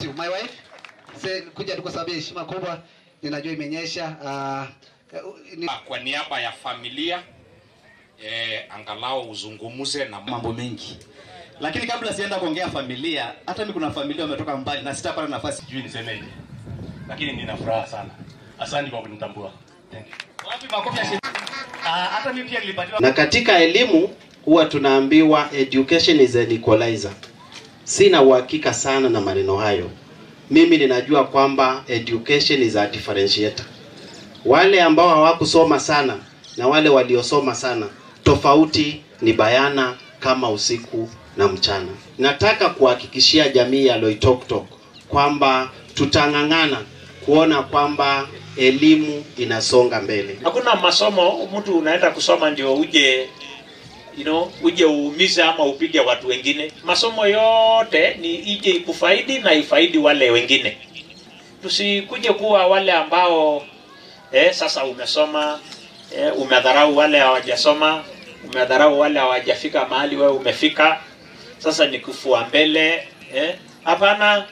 My wife, kuja tu kwa sababu ya heshima kubwa, ninajua imenyesha. Kwa niaba ya familia angalau uzungumuze na mambo mengi. Lakini kabla sienda kuongea familia, hata mimi kuna familia wametoka mbali na sitapata nafasi. Sijui nisemeje, lakini nina furaha sana. Asante kwa kunitambua. Thank you. Wapi makofi ya hata mimi pia nilipatiwa. Na katika elimu huwa tunaambiwa education is an equalizer. Sina uhakika sana na maneno hayo. Mimi ninajua kwamba education is a differentiator. Wale ambao hawakusoma sana na wale waliosoma sana, tofauti ni bayana kama usiku na mchana. Nataka kuhakikishia jamii ya Loitoktok kwamba tutang'ang'ana kuona kwamba elimu inasonga mbele. Hakuna masomo mtu unaenda kusoma ndio uje uje uumize ama upige watu wengine. Masomo yote ni ije ikufaidi na ifaidi wale wengine. Tusikuje kuwa wale ambao sasa umesoma, umedharau wale hawajasoma, umedharau wale hawajafika mahali wewe umefika. Sasa ni kufua mbele. Hapana.